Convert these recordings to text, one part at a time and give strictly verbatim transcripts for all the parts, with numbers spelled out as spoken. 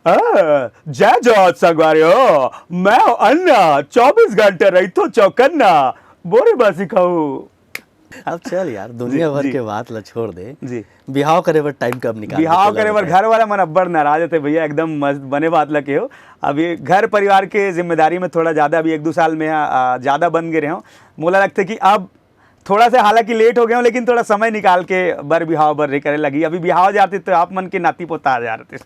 आ, जय जोहार संगवारी हो, मैं हूँ अन्ना, चौबीस घंटे रहिथो चौकन्ना, बोरे बासी खाऊ। अब चल यार, दुनिया भर के बात ला छोड़ दे। जी। बिहाव करे बर टाइम कब निकाल बिहाव करे बर घर वाला मन अब्बड़ नाराज होते भैया, एकदम मस्त बने बात ला केहो। अभी घर परिवार के जिम्मेदारी में थोड़ा ज्यादा, अभी एक दो साल में आ, ज्यादा बन गए रहे हो। मोला लगते कि अब थोड़ा सा, हालांकि लेट हो गए हो, लेकिन थोड़ा समय निकाल के बर बिहाव बर रे करे लगी। अभी बिहाव जाते तो आप मन के नाती पोता आ जाते।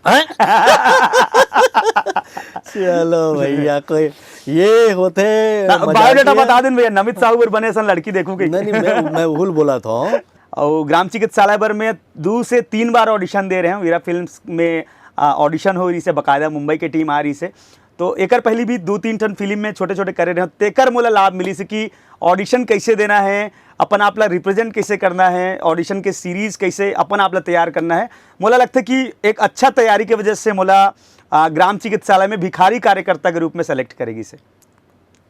चलो भैया, कोई ये होते मजाक बायोडाटा ये। बता देन भैया, नमित साहू बर बने असन लड़की देखू कहीं। नहीं नहीं, मैं मैं भूल बोला था। और ग्राम चिकित्सालय बर में दो से तीन बार ऑडिशन दे रहे हैं। वीरा फिल्म्स में ऑडिशन हो रही से, बाकायदा मुंबई के टीम आ रही से। तो एकर पहले भी दो तीन ठन फिल्म में छोटे छोटे करे रहे हो, तेकर मोला लाभ मिली से कि ऑडिशन कैसे देना है, अपन आप ला रिप्रेजेंट कैसे करना है, ऑडिशन के सीरीज कैसे अपन आप ला तैयार करना है। मोला लगता कि एक अच्छा तैयारी के वजह से मोला आ, ग्राम चिकित्सालय में भिखारी कार्यकर्ता के रूप में सेलेक्ट करेगी से।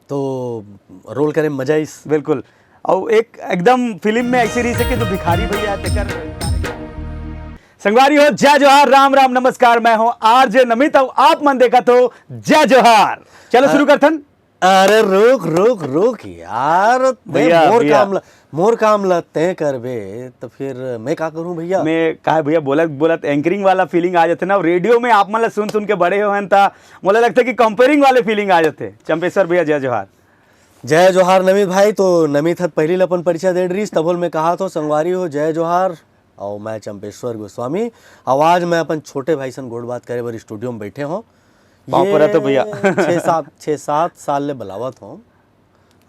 तो रोल करे में मजा इस। बिल्कुल। और एक एकदम फिल्म में ऐसे रही से कि जो भिखारी भैया है, तेकर संगवारी हो, जय जोहार, राम राम, नमस्कार। मैं हूँ आरजे नमित और आप मन देखत हो जय जोहार। चलो शुरू करथन। अरे रुक रुक रुक यार, तैं भैया, मोर भैया। काम ला, मोर काम ला तैं करबे तो फिर मैं का करूं भैया? मैं कहा भैया, बोलत बोलत एंकरिंग वाला फीलिंग आ जाते ना, रेडियो में आप मन ला सुन सुन के बड़े हो हैं ता मोला लगता कि कंपेयरिंग वाले फीलिंग आ जाते। चंपेश्वर भैया, जय जोहार। जय जोहार नमित भाई। तो नमित हत पहली ल अपन परिचय दे डरिस, तभो ल मैं कहा थो संगवारी हो जय जोहार। और मैं चंपेश्वर गोस्वामी। और आज मैं अपन छोटे भाई सन गोठ बात करे बर स्टूडियो में बैठे हों। पाँव परत हो भैया। छः सात छः सात साल ले बलावत हों।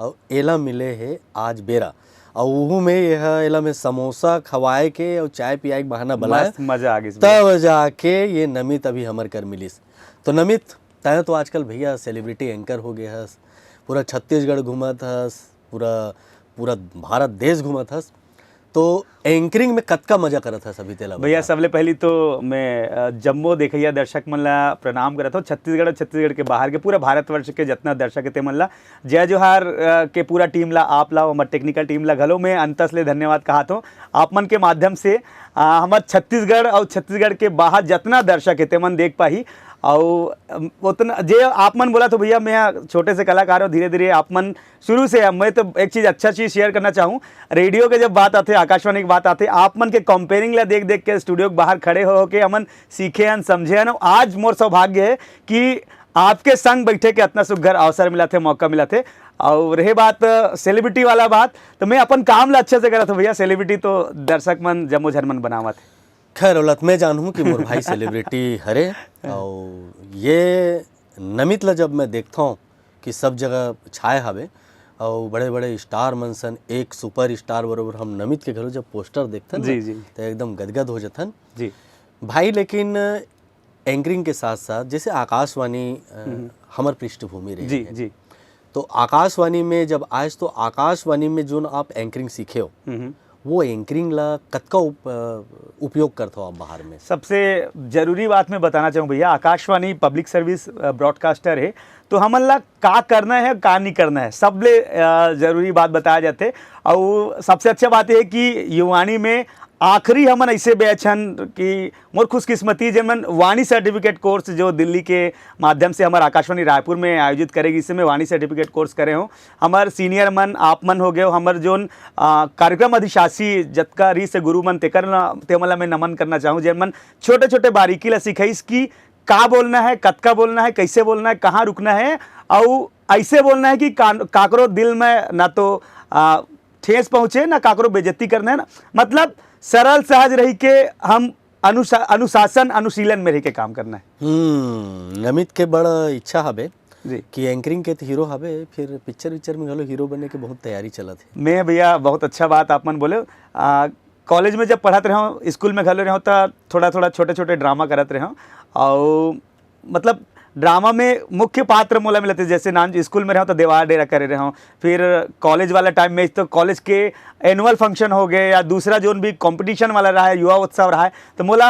और एला मिले हे आज बेरा। और उहू में यह एला में समोसा खवाए के और चाय पियाए के बहाना बलाए। मस्त मजा आ गई इसमें। तब जाके ये नमित अभी हमर कर मिलिस। तो नमित, तैं तो आजकल भैया सेलिब्रिटी एंकर हो गए हस, पूरा छत्तीसगढ़ घूमत हस, पूरा पूरा भारत देश घूमत हस। तो एंकरिंग में कतका मजा करत हस अभी तेला भैया, बता। सबले पहली तो मैं अ, जम्मो देखैया दर्शक मन ला प्रणाम करत हूँ, छत्तीसगढ़ और छत्तीसगढ़ के बाहर के पूरा भारतवर्ष के जितना दर्शक हे ते मन ला जय जोहार। अ, के पूरा टीम ला, आप ला, हमर टेक्निकल टीम ला घलो मैं अंतस ले धन्यवाद कहत हूँ। आप मन के माध्यम से अ, हमर छत्तीसगढ़ और छत्तीसगढ़ के बाहर जितना दर्शक हे ते मन देख पाही। और अम, उतना जे आप मन बोला तो भैया, मैं छोटे से कलाकार हूँ, धीरे धीरे आप मन शुरू से है। मैं तो एक चीज, अच्छा चीज शेयर करना चाहूँ। रेडियो के जब बात आते, आकाशवाणी की बात आते, आप मन के कंपेयरिंग ला देख देख के स्टूडियो के बाहर खड़े हो के हमन सीखे हन, समझे हन। आज मोर सौभाग्य है कि आपके संग बैठे के इतना सुघर अवसर मिला थे, मौका मिला थे। और रहे बात सेलिब्रिटी वाला बात, तो मैं अपन काम ला अच्छे से करत हूँ भैया। सेलिब्रिटी तो दर्शक मन, जम्मो झन मन बनावत है। खैर, औलत मैं जानहूँ कि मोर भाई सेलिब्रिटी हरे। और ये नमित ला जब मैं देखता हूँ कि सब जगह छाए हवे और बड़े बड़े स्टार मन सन, एक सुपर स्टार बरोबर हम नमित के घलो जब पोस्टर देखथन ना, जी, जी। तो एकदम गदगद हो जथन। जी। भाई, लेकिन एंकरिंग के साथ साथ जैसे आकाशवाणी अ, हमर पृष्ठभूमि रही जी, है। जी। तो आकाशवाणी में जब आए तो आकाशवाणी में जोन आप एंकरिंग सीखे हो, हम्म। वो एंकरिंग ला कतका उप, अ, उपयोग करते हो आप बाहर में? सबसे जरूरी बात मैं बताना चाहूँ भैया, आकाशवाणी पब्लिक सर्विस ब्रॉडकास्टर है, तो हमन ला का करना है, का नहीं करना है, सबले अ, जरूरी बात बताया जाते। और सबसे अच्छा बात यह है कि युवाणी में आखिरी हमन ऐसे बैच हन कि मोर खुशकिस्मती, जेमन वाणी सर्टिफिकेट कोर्स जो दिल्ली के माध्यम से हमारे आकाशवाणी रायपुर में आयोजित करेगी, इससे मैं वाणी सर्टिफिकेट कोर्स करे हूँ। हमार सीनियर मन, आप मन हो गए हो, हमार जोन आ, कार्यक्रम अधिशासी जतका री से गुरु मन, तेकर ला, ते मन ला मैं नमन करना चाहूँ, जेन मन छोटे छोटे बारीकी ला सिखाइस कि का बोलना है, कतका बोलना है, कैसे बोलना है, कहाँ रुकना है, और ऐसे बोलना है कि का, काकरो दिल में ना तो आ, ठेस पहुँचे, ना काकरो बेइज्जती करना है, ना, मतलब सरल सहज रही के हम अनुशा, अनुशासन, अनुशीलन में रह के काम करना है। हम्म, नमित के बड़ इच्छा हबे जी। कि एंकरिंग के तो हीरो हबे, फिर पिक्चर विक्चर में घलो हीरो बने के बहुत तैयारी चलत है। मैं भैया, बहुत अच्छा बात आप मन बोले। आ, कॉलेज में जब पढ़त रहे, स्कूल में घलो रहे, तो थोड़ा थोड़ा छोटे छोटे ड्रामा करत रहे। और मतलब ड्रामा में मुख्य पात्र मोला मिलते, जैसे नान स्कूल में रहे तो देवार डेरा करे रहे, फिर कॉलेज वाला टाइम में तो कॉलेज के एनुअल फंक्शन हो गए या दूसरा जोन भी कंपटीशन वाला रहा है, युवा उत्सव रहा है, तो मोला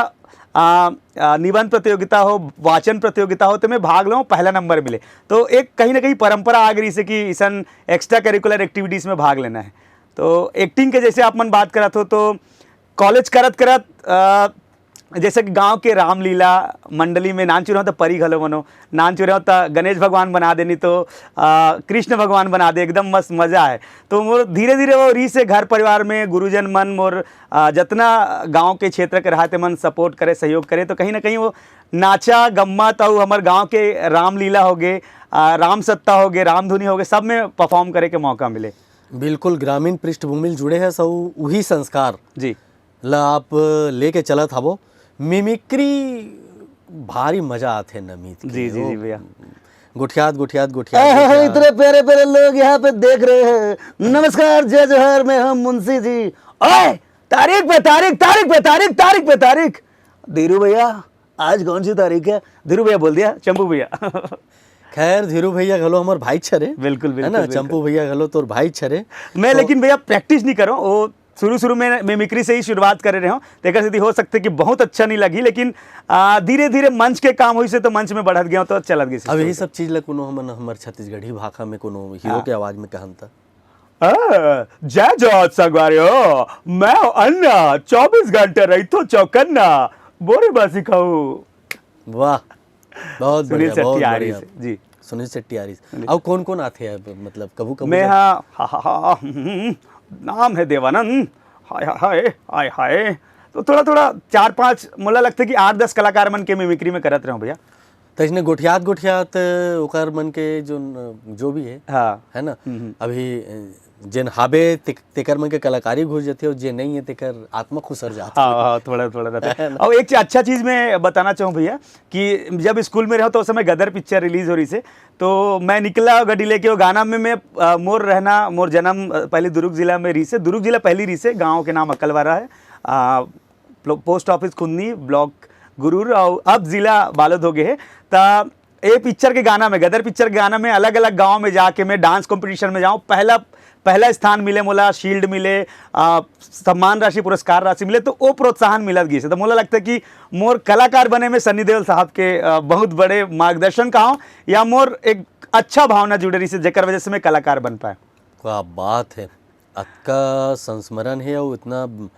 आ, आ, निबंध प्रतियोगिता हो, वाचन प्रतियोगिता हो, तो मैं भाग लूँ, पहला नंबर मिले। तो एक कहीं ना कहीं परंपरा आ गई से कि इसन एक्स्ट्रा करिकुलर एक्टिविटीज में भाग लेना है। तो एक्टिंग के जैसे आप मन बात करत हो, तो कॉलेज करत करत आ, जैसे कि गांव के रामलीला मंडली में नानचुरहूं त परी घलो बनो, नानचुरहूं त गणेश भगवान बना दे, नहीं तो आ, कृष्ण भगवान बना दे, एकदम मस्त मजा आए। तो मोर धीरे धीरे वो रीस हे घर परिवार में गुरुजन मन मोर आ, जतना गांव के क्षेत्र के रहा ते मन सपोर्ट करे, सहयोग करे, तो कहीं ना कहीं वो नाचा गम्मत अउ हमर गांव के रामलीला होगे, आ, राम सत्ता होगे, रामधुनी होगे, सब में परफॉर्म करे के मौका मिले। बिल्कुल, ग्रामीण पृष्ठभूमि ले जुड़े हस अउ उही संस्कार जी। ला आप लेके चलत हवो। मिमिक्री भारी मजा आथे नमित के। जी, जी, वो जी, भैया। गोठियात, गोठियात, गोठियात, अहे, गोठियात। इतने प्यारे प्यारे लोग यहाँ पे देख रहे हैं। नमस्कार, जय जोहार, मैं हूँ मुंशी जी। ओए, तारीख पे तारीख, तारीख पे तारीख, तारीख पे तारीख। धीरू भैया, आज कौन सी तारीख है? धीरू भैया बोल दिया, चंपू भैया। खैर, धीरू भैया घलो हमर भाई छरे। बिल्कुल, है बिल्कुल, ना? बिल्कुल। चंपू भैया घलो तोर भाई छरे। मैं तो लेकिन भैया प्रैक्टिस नहीं करो, वो शुरू शुरू में मिमिक्री से ही शुरुआत करे रहे हो, तेकर सेती हो सकथे कि बहुत अच्छा नहीं लगी, लेकिन आ, धीरे धीरे मंच के काम होइस हे तो मंच में बढ़त गया तो चलत गइस अब यही story। सब चीज ला कोनो हमन हमर छत्तीसगढ़ी भाखा में कोनो हीरो हाँ। के आवाज में कहन त। आ, जय जोहार संगवारी हो, मैं हूँ अन्ना, चौबीस घंटे रहिथो चौकन्ना, बोरे बासी खाऊ। वाह, बहुत सुनील बढ़िया, शेट्टी बहुत आरी बढ़िया। से, जी। सुनील शेट्टी आरी से। जी। अउ कौन कौन आथे अब, मतलब कभू कभू मैं जब हाँ, हा, हा, हा, हम्म, नाम है देवानंद, हाय, हाय, हाय, हाय, हाय। तो थोड़ा, थोड़ा चार पांच, मोला लगथे कि आठ दस कलाकार मन के मिमिक्री में करत रहे हो भैया। त इसने गोठियात, गोठियात ओकर मन के जो न-, जो भी है, हाँ। है ना? हम्म, हम्म। अभी, अ, जेन हाबे ते-, तेकर मन के कलाकारी घुस जाथे अउ जे नहीं है तेकर आत्मा खुसर जाथे। हाँ, हाँ, थोड़ा, थोड़ा रहता है। है ना? और एक च-, अच्छा चीज मैं बताना चाहूँ भैया कि जब स्कूल में रहो तो उस समय गदर पिक्चर रिलीज हो रही से, तो मैं निकला गड्डी लेके वो गाना में मैं, अ, मोर रहना, मोर जन्म, अ, पहले दुर्ग जिला में रही से, दुर्ग जिला पहली रही से, गाँव के नाम अकलवारा है, अ, प्लो-, पोस्ट ऑफिस कुन्नी, ब्लॉक गुरूर और अब जिला बालोद हो गए है। त ए पिक्चर के गाना में, गदर पिक्चर के गाना में अलग-अलग गांव में जाके मैं डांस कॉम्पिटिशन में जाऊं, पहला, पहला स्थान मिले मोला, शील्ड मिले, आ, सम्मान राशि, पुरस्कार राशि मिले, तो वो प्रोत्साहन मिलत गिस। तो मोला लगता है कि मोर कलाकार बने में सन्नी देओल साहब के, आ, बहुत बड़े मार्गदर्शन का हो, या मोर एक अच्छा भावना जुड़े रही से, जेकर वजह से मैं कलाकार बन पाए। क्या बात है, अतका संस्मरण है और इतना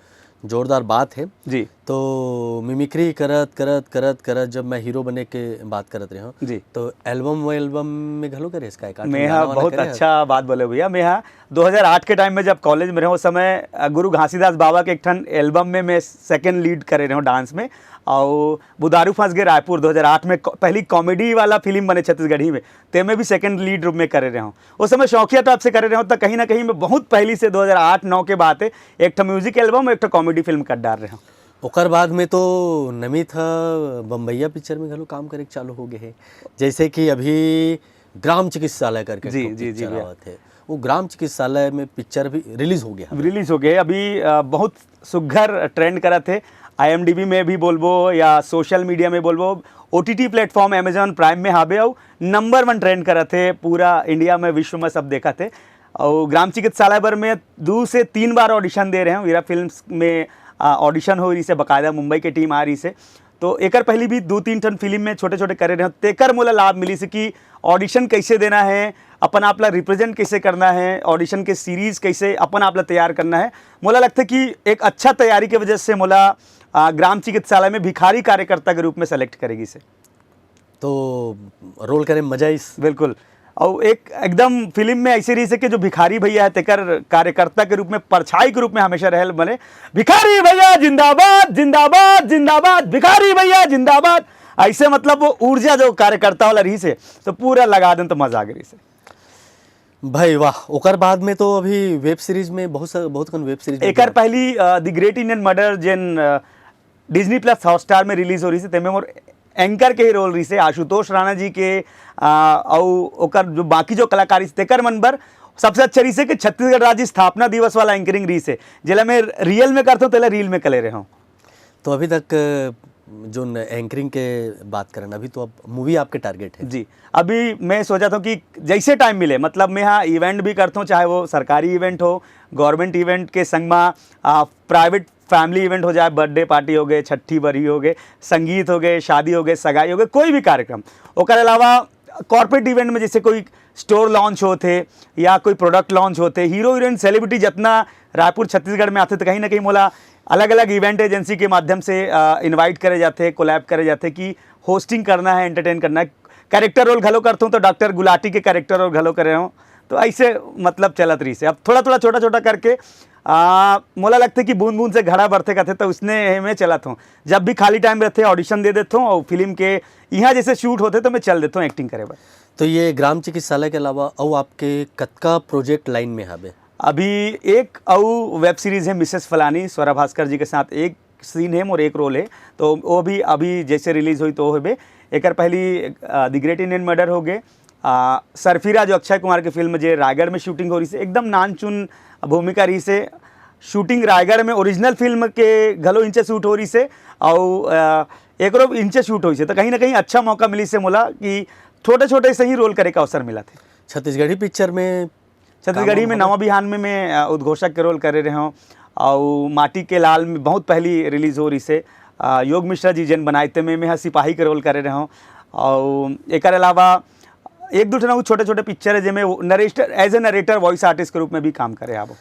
जोरदार बात है। जी। तो मिमिक्री करत, करत, करत, करत जब मैं हीरो बने के बात करत रहे हूँ, जी। तो एल्बम, वो एल्बम में घलो करे इसका एक आध मैं गाना हाँ, वाना बहुत करे हस? अच्छा बात बोले भैया। मैं हाँ, दो हज़ार आठ के टाइम में जब कॉलेज में रहे, उस समय, अ, गुरु घासीदास बाबा के एक ठन एल्बम में मैं सेकंड लीड करे रहे हूँ डांस में। और बुधारू फंस गए रायपुर दो हज़ार आठ में, कॉ-, पहली कॉमेडी वाला फिल्म बने छत्तीसगढ़ी में, ते में भी सेकंड लीड रूप में करे रहे हूँ। उस समय शौकिया टाइप से करे रहे हूँ, तो कहीं ना कहीं मैं बहुत पहली से दो हज़ार आठ नौ के बात है, एक ठो म्यूजिक एल्बम, एक ठो कॉमेडी फिल्म कर डाल रहे हूँ। ओकर बाद में तो नमित ह बम्बैया पिक्चर में घलो काम करे के चालू हो गए है, जैसे कि अभी ग्राम चिकित्सालय करके जी, एक ठो जी, जी, पिक्चर भैया। आवत है, वो ग्राम चिकित्सालय में पिक्चर भी रिलीज हो गया है। रिलीज हो गए अभी, अ, बहुत सुघर ट्रेंड करत है, आईएमडीबी में भी बोलबो या सोशल मीडिया में बोलबो, ओटीटी प्लेटफॉर्म Amazon Prime में हाबे अउ नंबर वन ट्रेंड करत है पूरा इंडिया में, विश्व में सब देखत है। और ग्राम चिकित्सालय बर में दो से तीन बार ऑडिशन दे रहे हैं, वीरा फिल्म्स में, आ, ऑडिशन हो रही से, बाकायदा मुंबई के टीम आ रही से। तो एकर पहली भी दो तीन ठन फिल्म में छोटे-छोटे करे रहे हो, तेकर मोला लाभ मिली से कि ऑडिशन कैसे देना है, अपन आप ला रिप्रेजेंट कैसे करना है, ऑडिशन के सीरीज कैसे अपन आप ला तैयार करना है। मोला लगता है कि एक अच्छा तैयारी के वजह से मोला, आ, ग्राम चिकित्सालय में भिखारी कार्यकर्ता के रूप में सेलेक्ट करेगी से। तो रोल करे मजा इस। बिल्कुल। और एक एकदम फिल्म में ऐसे रही से कि जो भिखारी भैया है, तेकर कार्यकर्ता के रूप में, परछाई के रूप में हमेशा रहल बने, "भिखारी भैया जिंदाबाद, जिंदाबाद, जिंदाबाद, भिखारी भैया जिंदाबाद।" ऐसे मतलब वो ऊर्जा जो कार्यकर्ता वाला रही से, तो पूरा लगा देन तो मजा आ गई से। भाई वाह, ओकर बाद में तो अभी वेब सीरीज में बहुत सा, बहुत कन वेब सीरीज एकर बने। पहली, अ, The Great Indian Murder जेन, अ, Disney Plus Hotstar में रिलीज हो रही से, तेमे मोर एंकर के ही रोल रही से, आशुतोष राणा जी के, आ, अउ ओकर जो बाकी जो कलाकारी से, तेकर मन बर सबसे अच्छा रही से कि छत्तीसगढ़ राज्य स्थापना दिवस वाला एंकरिंग रही से, जेला मैं रियल में करता हूँ, तेला रील में कले रहे हूँ। तो अभी तक, अ, जो न-, एंकरिंग के बात करन, अभी तो अब मूवी आपके टारगेट है। जी, अभी मैं सोचा था कि जैसे टाइम मिले, मतलब मैं हाँ इवेंट भी करता हूँ, चाहे वो सरकारी इवेंट हो, गवर्नमेंट इवेंट के संग मा, आ, प्राइवेट फैमिली इवेंट हो जाए, बर्थडे पार्टी हो गए, छठी बरही हो गए, संगीत हो गए, शादी हो गए, सगाई हो गए, कोई भी कार्यक्रम। ओकर अलावा कॉर्पोरेट इवेंट में जैसे कोई स्टोर लॉन्च होत हे या कोई प्रोडक्ट लॉन्च होत हे, हीरो हीरोइन सेलिब्रिटी जितना रायपुर छत्तीसगढ़ में आथे, तो कहीं ना कहीं मोला अलग-अलग इवेंट एजेंसी के माध्यम से, अ, इनवाइट करे जाथे, कोलैब करे जाथे कि होस्टिंग करना है, एंटरटेन करना है। कैरेक्टर रोल घलो करथों, तो डॉक्टर गुलाटी के कैरेक्टर रोल घलो करे हों। तो ऐसे मतलब चलत रहिसे। अब थोड़ा-थोड़ा, छोटा-छोटा करके, आ, मोला लगथे कि बूंद-बूंद से घड़ा भरथे कथे, तो उसने में चलत हों। जब भी खाली टाइम रहथे, ऑडिशन दे देथों और फिल्म के इहाँ जैसे शूट होथे, तो मैं चल देथों एक्टिंग करे बर। तो ये ग्राम चिकित्सालय के अलावा अउ आपके कतका प्रोजेक्ट लाइन में हवे? अभी एक अउ वेब सीरीज है मिसेस फलानी, स्वरा भास्कर जी के साथ एक सीन है मोर, एक रोल है, तो वो भी अभी जैसे रिलीज होई तो होबे। एकर पहली, अ, द ग्रेट इंडियन मर्डर हो गए, अ, सरफिरा जो अक्षय कुमार के फिल्म जे रायगढ़ में शूटिंग हो रहिसे, एकदम नानचुन भूमिका रहिसे। शूटिंग रायगढ़ में ओरिजिनल फिल्म के घलो इंचे शूट हो रहिसे, अउ, अ, एकरो इंचे शूट होइसे, तो कहीं ना कहीं अच्छा मौका मिलिसे मोला कि छोटे-छोटे से ही रोल करे का अवसर मिलथे। छत्तीसगढ़ी पिक्चर में छत्तीसगढ़ी काम में हवे? नवा बिहान में मैं, अ, उद्घोषक के रोल करे रहे हों, अउ माटी के लाल में बहुत पहली रिलीज हो रहिसे, अ, योग मिश्रा जी जेन बनाए ते में मैं ह सिपाही के रोल करे रहे हों, अउ एकर अलावा एक दू ठन अउ छोटे-छोटे पिक्चर है जेमे वो narrator, as a narrator voice artist के रूप में भी काम करे हाबो।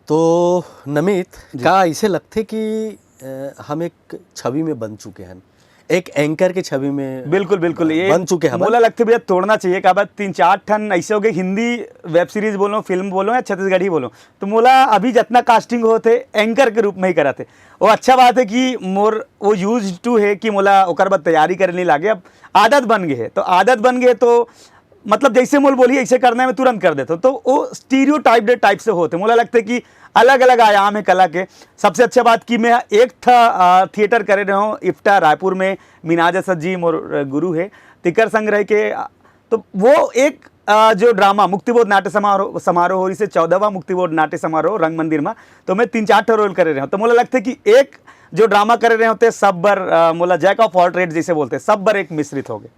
तो नमित, जी। का ऐसे लगथे कि, अ, हम एक छवि में बन चुके हैं, एक एंकर के छवि में बिल्कुल, बिल्कुल, ये बन चुके हवन? मोला लगथे भैया तोड़ना चाहिए, काबर तीन चार ठन ऐसे हो गए, हिंदी वेब सीरीज बोलो, फिल्म बोलो या छत्तीसगढ़ी बोलो, तो मोला अभी जितना कास्टिंग होत हे एंकर के रूप में ही करत हे। वो अच्छा बात है कि मोर वो यूज्ड टू है कि मोला ओकर बाद तैयारी करे नहीं लागे, अब आदत बन गए है, तो आदत बन गए तो मतलब जैसे मोल बोली ऐसे करना है, मैं तुरंत कर देता हूँ। तो वो स्टीरियोटाइप टाइप से होते, मोला लगता है कि अलग अलग आयाम है कला के। सबसे अच्छा बात कि मैं एक था, अ, थिएटर करे रहे हूँ इफ्टा रायपुर में, मीनाज असद जी मोर गुरु है, तिकर संग रह के, अ, तो वो एक, अ, जो ड्रामा मुक्तिबोध नाट्य समारोह, समारोह हो रहिसे चौदहवाँ मुक्तिबोध नाट्य समारोह रंग मंदिर में, तो मैं तीन चार ठो रोल करे रहे हूँ। तो मोला लगता है कि एक जो ड्रामा करे रहे होते सब बर, अ, मोला जैक ऑफ ऑल ट्रेड जैसे बोलते, सब बर एक मिश्रित हो गए।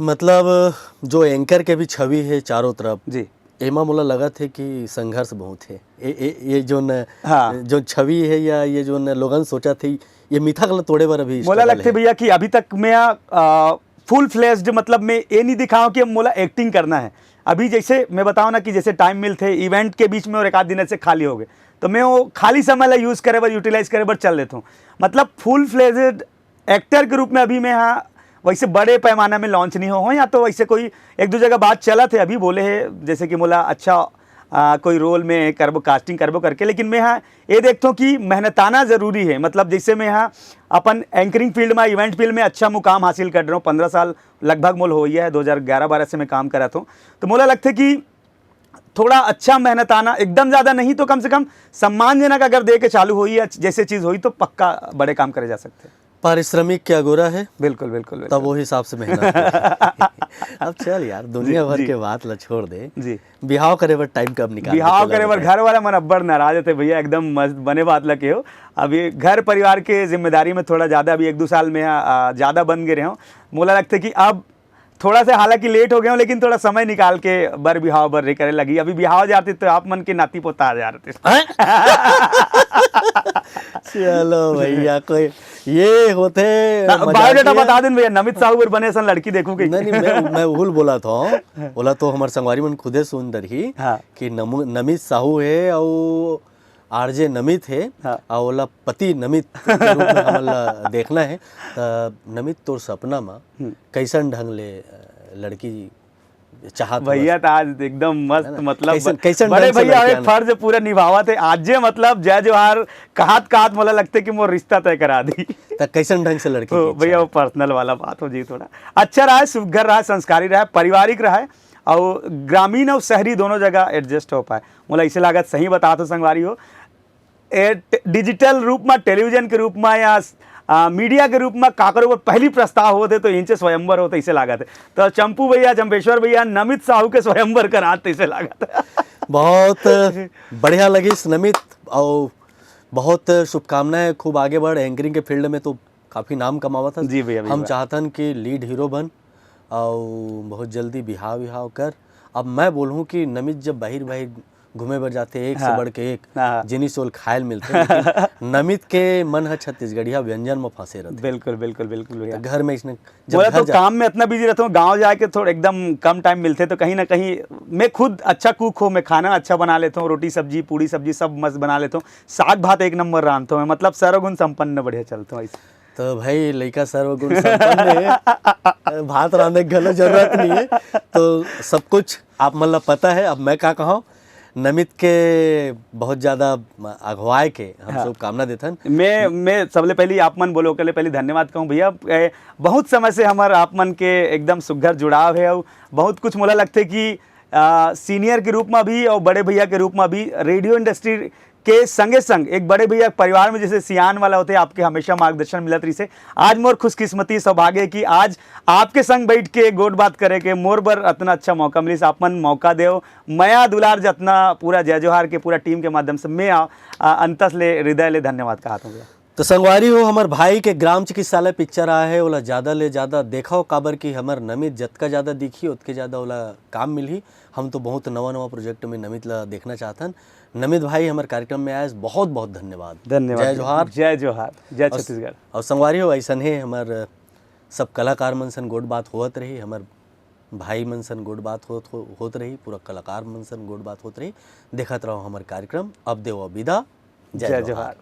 मतलब जो एंकर के भी छवि है चारों तरफ, जी। एमा मोला लगत है कि संघर्ष बहुत है। ए, ए, ये जो न, हाँ। जो छवि है या ये जो न लोगन सोचत हे, ये मिथक ल तोड़े बर अभी मोला struggle लगथे है। भैया कि अभी तक मैं, अ, फुल फ्लेज्ड मतलब मैं ये नहीं दिखाऊं कि अब मोला एक्टिंग करना है। अभी जैसे मैं बताऊं ना कि जैसे टाइम मिलथे इवेंट के बीच में और एक आध दिन ऐसे खाली हो गए, तो मैं वो खाली समय ला यूज करे बर, यूटिलाइज करे बर चल देता हूँ। मतलब फुल फ्लेज्ड एक्टर के रूप में अभी मैं हाँ वैसे बड़े पैमाना में लॉन्च नहीं हो, हो या तो वैसे कोई एक दो जगह बात चलत हे, अभी बोले हे जैसे कि मोला अच्छा, आ, कोई रोल में करबो, कास्टिंग करबो करके, लेकिन मैं हाँ ये देखता हूँ कि मेहनताना जरूरी है। मतलब जैसे मैं हाँ अपन एंकरिंग फील्ड में, इवेंट फील्ड में अच्छा मुकाम हासिल कर रहा हूँ, पन्द्रह साल लगभग मोल हो गया है, दो हज़ार ग्यारह बारह से मैं काम करत हूँ, तो मोला लगथे कि थोड़ा अच्छा मेहनताना, एकदम ज्यादा नहीं तो कम से कम सम्मानजनक अगर दे के चालू होई या जैसे चीज होई तो पक्का बड़े काम करे जा सकते हैं। पारिश्रमिक के अगोरा है, बिल्कुल, बिल्कुल, तब बिल्कुल। वो हिसाब से मेहनत करता है। अब चल यार, दुनिया जी, भर जी। के बात ला छोड़ दे। जी। बिहाव करे बर टाइम कब निकाल बिहाव करे बर घर वाला मन अब्बड़ नाराज होते भैया, एकदम मस्त बने बात ला केहो। अभी घर परिवार के जिम्मेदारी में थोड़ा ज्यादा, अभी एक दो साल में, आ, ज्यादा बन गए रहे हो। मोला लगते कि अब थोड़ा सा हालांकि लेट हो गया हूँ, लेकिन थोड़ा समय निकाल के बर बिहाव बर रे करे लगी। अभी बिहाव जाते तो आप मन के नाती पोता आ जाते। हैं? चलो भैया, कोई ये होते ना, मजाक बायोडाटा ये। बता देन भैया, नमित साहू बर बने असन लड़की देखू कहीं। नहीं, नहीं, मैं, मैं भूल बोला था। बोला तो हमारे संगवारी मन खुदे सुन डरही हाँ। कि नमु-, नमित साहू है और आरजे नमित है हाँ। और ओला पति नमित के रूप में हमन ला देखना है। त नमित, तोर सपना मा हम्म। कैसन ढंग ले, अ, लड़की चाहत भैया हवस? त आज एकदम मस्त, है ना? मतलब कैसन, कैसन बड़े ढंग से भैया लड़की एक आना? फर्ज पूरा निभावत है। आज जे मतलब जय जोहार कहत कहत मोला लगते कि मोर रिश्ता तय करा दी। त कैसन ढंग से लड़की ओ, की इच्छा भैया है? वो पर्सनल वाला बात हो जी थोड़ा। अच्छा रहा, सुघर रहा, संस्कारी रहा, पारिवारिक रहा, और ग्रामीण और शहरी दोनों जगह एडजस्ट हो पाए। मोला इसे लागत सही बता तो संगवारी हो, ए, टे-, डिजिटल रूप में, टेलीविजन के रूप में या, आ, मीडिया के रूप में काकरो ऊपर पहली प्रस्ताव होते तो इंचे स्वयंवर होते, इसे लागत है। तो चंपू भैया, चंपेश्वर भैया, नमित साहू के स्वयंवर करात इसे लागत है। बहुत बढ़िया लगिस नमित, और बहुत शुभकामनाएं, खूब आगे बढ़। एंकरिंग के फील्ड में तो काफ़ी नाम कमावत हस। जी भैया, हम भैया। चाहतन कि लीड हीरो बन, और बहुत जल्दी बिहाव विहाव कर। अब मैं बोलूँ कि नमित जब बाहिर बाहिर घूमे बर जाथे, एक से हाँ। बढ़ के एक हाँ, हाँ। जिनिस ओला खाए ल मिलथे, लेकिन नमित के मन ह छत्तीसगढ़िया व्यंजन म फंसे रहिथे। बिल्कुल, बिल्कुल, बिल्कुल भैया। त घर में इसने जब मोला घर तो जा- काम में इतना बिजी रहता हूँ, गाँव जाके थोड़ा एकदम कम टाइम मिलथे, तो कहीं ना कहीं मैं खुद अच्छा कुक हूँ, मैं खाना अच्छा बना लेता हूँ, रोटी सब्जी पूड़ी सब्जी सब मस्त बना लेता हूँ, साग भात एक नंबर रांधता हूँ मैं, मतलब सर्वगुण संपन्न बढ़िया चलता हूँ ऐसे। तो भाई, लइका सर्वगुण संपन्न है, भात रांधे के घलो जरूरत नहीं है, तो सब कुछ आप मन ला पता है। अब मैं का कहूँ, नमित के बहुत ज्यादा अगुवाए के हम हाँ। शुभकामना देथन। मैं मैं सबले पहली आप मन बोले ओकर ले पहली धन्यवाद कहूँ भैया। ए, बहुत समय से हमर आप मन के एकदम सुघर जुड़ाव है, और बहुत कुछ मोला लगथे कि आ, सीनियर के रूप में भी और बड़े भैया के रूप में भी रेडियो इंडस्ट्री के संगे संग एक बड़े भैया के परिवार में जैसे सियान वाला होथे, आपके हमेशा मार्गदर्शन मिलत रहिसे। आज मोर खुशकिस्मती सौभाग्य है कि आज आपके संग बैठ के गोठ बात करे के मोर बर अतना अच्छा मौका मिलिस। आप मन मौका देव, मया दुलार जतना पूरा जय जोहार के पूरा टीम के माध्यम से मैं आ, आ, अंतस ले हृदय ले धन्यवाद कहत हूँ भैया। तो संगवारी हो, हमर भाई के ग्राम चिकित्सालय पिक्चर आए है, ओला ज्यादा ले ज्यादा देखव, काबर कि हमर नमित जतका ज्यादा दिखही, ओतके ज्यादा ओला काम मिलही। हम तो बहुत नवा नवा प्रोजेक्ट में नमित ला देखना चाहथन। नमित भाई हमर कार्यक्रम में आए, बहुत बहुत धन्यवाद। धन्यवाद जय भैया। जोहार। जय जोहार, जय और- छत्तीसगढ़। और संगवारी हो, ऐसन हे हमर सब कलाकार मन सन गोठ बात होत रही, हमर भाई मन सन गोठ बात होत हो, होत रही, पूरा कलाकार मन सन गोठ बात होत रही। देखत रहो हमर कार्यक्रम। अब देवो विदा। जय जोहार।